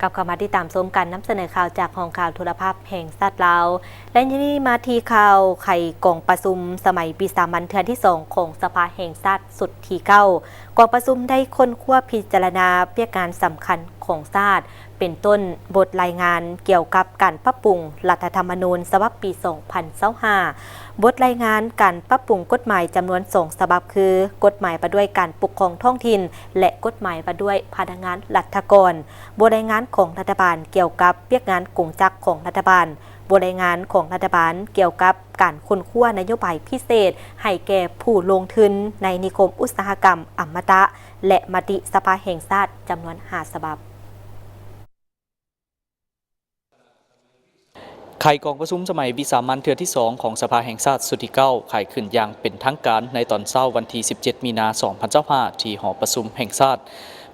ກັບເຂົ້າມາຕິດຕາມຊົມການນຳສະເໜີຂ່າວຈາກຫ້ອງຂ່າວໂທລະພາບແຫ່ງຊາດລາວ ແລະ ນີ້ມາທີ່ຂ່າວໄຂກອງປະຊຸມສະໄໝວິສາມັນເທື່ອທີສອງຂອງສະພາແຫ່ງຊາດຊຸດທີເກົ້າ. ກອງປະຊຸມໄດ້ຄົ້ນຄວ້າພິຈາລະນາວຽກງານສຳຄັນຂອງຊາດ ເປັນຕົ້ນບົດລາຍງານກ່ຽວກັບການປັບປຸງລັດຖະທຳມະນູນສະບັບປີສອງພັນຊາວຫ້າ, ບົດລາຍງານການປັບປຸງກົດໝາຍຈຳນວນສອງສະບັບ ຄື ກົດໝາຍວ່າດ້ວຍການປົກຄອງທ້ອງຖິ່ນ ແລະ ກົດໝາຍວ່າດ້ວຍພະນັກງານລັດຖະກອນ, ບົດລາຍງານຂອງລັດຖະບານກ່ຽວກັບວຽກງານກົງຈັກຂອງລັດຖະບານ, ບົດລາຍງານຂອງລັດຖະບານກ່ຽວກັບການຄົ້ນຄວ້ານະໂຍບາຍພິເສດໃຫ້ແກ່ຜູ້ລົງທຶນໃນນິຄົມອຸດສາຫະກຳອຳມະຕະ ແລະ ມະຕິສະພາແຫ່ງຊາດຈຳນວນຫ້າສະບັບ. ໄຂກອງປະຊຸມສະໄໝວິສາມັນເທື່ອທີສອງຂອງສະພາແຫ່ງຊາດຊຸດທີເກົ້າ ໄຂຂຶ້ນຢ່າງເປັນທາງການໃນຕອນເຊົ້າວັນທີສິບເຈັດ ມີນາ ສອງພັນຊາວຫ້າ ທີ່ຫໍປະຊຸມແຫ່ງຊາດ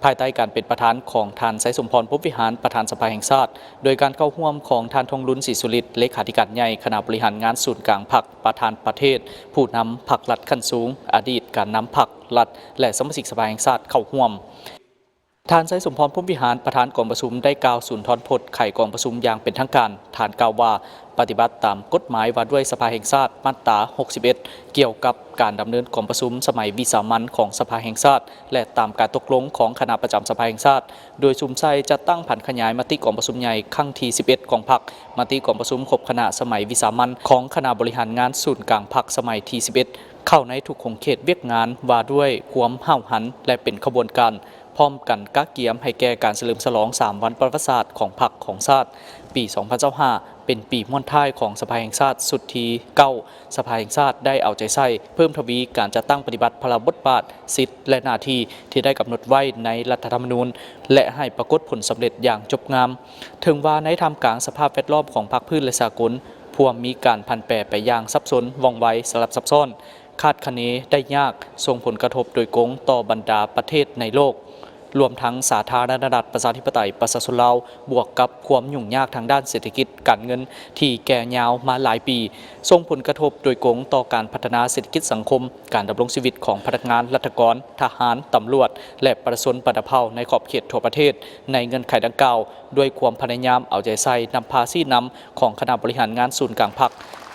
ພາຍໃຕ້ການເປັນປະທານຂອງທ່ານ ໄຊສົມພອນ ພົມວິຫານ ປະທານສະພາແຫ່ງຊາດ, ໂດຍການເຂົ້າຮ່ວມຂອງທ່ານ ທອງລຸນ ສີສຸລິດ ເລຂາທິການໃຫຍ່ຄະນະບໍລິຫານງານສູນກາງພັກ, ປະທານປະເທດ, ຜູ້ນຳພັກລັດຂັ້ນສູງ, ອະດີດການນຳພັກລັດ ແລະ ສະມາຊິກສະພາແຫ່ງຊາດເຂົ້າຮ່ວມ. ທ່ານ ໄຊສົມພອນ ພົມວິຫານ ປະທານກອງປະຊຸມ ໄດ້ກ່າວສຸນທອນພົດໄຂກອງປະຊຸມຢ່າງເປັນທາງການ. ທ່ານກ່າວວ່າ ປະຕິບັດຕາມກົດໝາຍວ່າດ້ວຍສະພາແຫ່ງຊາດ ມາດຕາຫົກສິບເອັດ ກ່ຽວກັບການດຳເນີນກອງປະຊຸມສະໄໝວິສາມັນຂອງສະພາແຫ່ງຊາດ ແລະ ຕາມການຕົກລົງຂອງຄະນະປະຈຳສະພາແຫ່ງຊາດ, ໂດຍສຸມໃສ່ຈັດຕັ້ງຜັນຂະຫຍາຍມະຕິກອງປະຊຸມໃຫຍ່ຄັ້ງທີສິບເອັດຂອງພັກ, ມະຕິກອງປະຊຸມຄົບຄະນະສະໄໝວິສາມັນຂອງຄະນະບໍລິຫານງານສູນກາງພັກສະໄໝທີສິບເອັດ ເຂົ້າໃນທຸກຂົງເຂດວຽກງານວ່າດ້ວຍຄວາມຫ້າວຫັນ ແລະ ເປັນຂະບວນການ. ພ້ອມກັນກະກຽມໃຫ້ແກ່ການສະເຫຼີມສະຫຼອງສາມວັນປະຫວັດສາດຂອງພັກຂອງຊາດ. ປີສອງພັນຊາວຫ້າ ເປັນປີມ້ວນທ້າຍຂອງສະພາແຫ່ງຊາດຊຸດທີເກົ້າ. ສະພາແຫ່ງຊາດໄດ້ເອົາໃຈໃສ່ເພີ່ມທະວີການຈັດຕັ້ງປະຕິບັດພາລະບົດບາດ, ສິດ ແລະ ໜ້າທີ່ທີ່ໄດ້ກຳນົດໄວ້ໃນລັດຖະທຳມະນູນ ແລະ ໃຫ້ປາກົດຜົນສຳເລັດຢ່າງຈົບງາມ. ເຖິງວ່າໃນທ່າມກາງສະພາບແວດລ້ອມຂອງພາກພື້ນ ແລະ ສາກົນ ພວມມີການຜັນແປໄປຢ່າງສັບສົນ, ວ່ອງໄວ, ສະຫຼັບຊັບຊ້ອນ, ຄາດຄະເນໄດ້ຍາກ, ສົ່ງຜົນກະທົບໂດຍກົງຕໍ່ບັນດາປະເທດໃນໂລກ, ລວມທັງສາທາລະນະລັດ ປະຊາທິປະໄຕ ປະຊາຊົນລາວ, ບວກກັບຄວາມຫຍຸ້ງຍາກທາງດ້ານເສດຖະກິດການເງິນທີ່ແກ່ຍາວມາຫຼາຍປີ, ສົ່ງຜົນກະທົບໂດຍກົງຕໍ່ການພັດທະນາເສດຖະກິດສັງຄົມ, ການດຳລົງຊີວິດຂອງພະນັກງານລັດຖະກອນ, ທະຫານ, ຕຳຫຼວດ ແລະ ປະຊາຊົນບັນດາເຜົ່າໃນຂອບເຂດທົ່ວປະເທດ. ໃນເງື່ອນໄຂດັ່ງກ່າວ, ດ້ວຍຄວາມພະຍາຍາມເອົາໃຈໃສ່ນຳພາຊີ້ນຳຂອງຄະນະບໍລິຫານງານສູນກາງພັກ,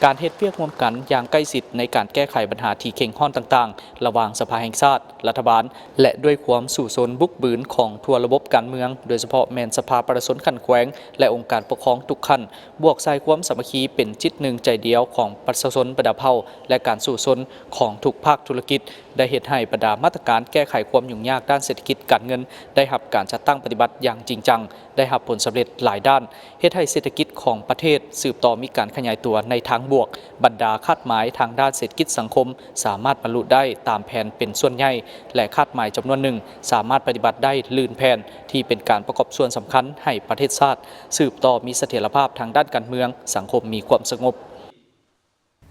ການເຮັດວຽກຮ່ວມກັນຢ່າງໃກ້ຊິດໃນການແກ້ໄຂບັນຫາທີ່ເຄັ່ງຮ້ອນຕ່າງໆ ລະຫວ່າງສະພາແຫ່ງຊາດ, ລັດຖະບານ ແລະ ດ້ວຍຄວາມສູ້ຊົນບຸກບືນຂອງທົ່ວລະບົບການເມືອງ, ໂດຍສະເພາະແມ່ນສະພາປະຊາຊົນຂັ້ນແຂວງ ແລະ ອົງການປົກຄອງທຸກຂັ້ນ, ບວກໃສ່ຄວາມສາມັກຄີເປັນຈິດໜຶ່ງໃຈດຽວຂອງປະຊາຊົນບັນດາເຜົ່າ ແລະ ການສູ້ຊົນຂອງທຸກພາກທຸລະກິດ ໄດ້ເຮັດໃຫ້ບັນດາມາດຕະການແກ້ໄຂຄວາມຫຍຸ້ງຍາກດ້ານເສດຖະກິດການເງິນ ໄດ້ຮັບການຈັດຕັ້ງປະຕິບັດຢ່າງຈິງຈັງ, ໄດ້ຮັບຜົນສຳເລັດຫຼາຍດ້ານ, ເຮັດໃຫ້ເສດຖະກິດຂອງປະເທດສືບຕໍ່ມີການຂະຫຍາຍຕົວໃນທາງບວກ, ບັນດາຄາດໝາຍທາງດ້ານເສດຖະກິດສັງຄົມສາມາດບັນລຸໄດ້ຕາມແຜນເປັນສ່ວນໃຫຍ່ ແລະ ຄາດໝາຍຈຳນວນໜຶ່ງສາມາດປະຕິບັດໄດ້ລື່ນແຜນ, ທີ່ເປັນການປະກອບສ່ວນສຳຄັນໃຫ້ປະເທດຊາດສືບຕໍ່ມີສະຖຽນລະພາບທາງດ້ານການເມືອງ, ສັງຄົມມີຄວາມສະຫງົບ.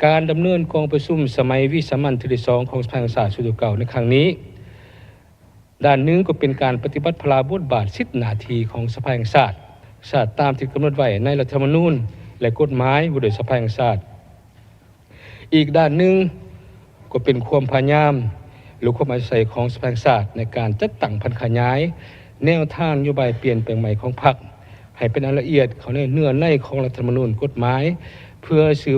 ການດຳເນີນກອງປະຊຸມສະໄໝວິສາມັນເທື່ອທີສອງຂອງສະພາແຫ່ງຊາດຊຸດທີເກົ້າໃນຄັ້ງນີ້, ດ້ານໜຶ່ງກໍເປັນການປະຕິບັດພາລະບົດບາດ, ສິດ, ໜ້າທີ່ຂອງສະພາແຫ່ງຊາດ, ຊາດຕາມທີ່ກຳນົດໄວ້ໃນລັດຖະທຳມະນູນ ແລະ ກົດໝາຍວ່າດ້ວຍສະພາແຫ່ງຊາດ. ອີກດ້ານໜຶ່ງກໍເປັນຄວາມພະຍາຍາມ ຫຼື ຄວາມເອົາໃຈໃສ່ຂອງສະພາແຫ່ງຊາດໃນການຈັດຕັ້ງຜັນຂະຫຍາຍແນວທາງນະໂຍບາຍປ່ຽນແປງໃໝ່ຂອງພັກ ໃຫ້ເປັນອັນລະອຽດເຂົ້າໃນເນື້ອໃນຂອງລັດຖະທຳມະນູນ, ກົດໝາຍ ເພື່ອສືບ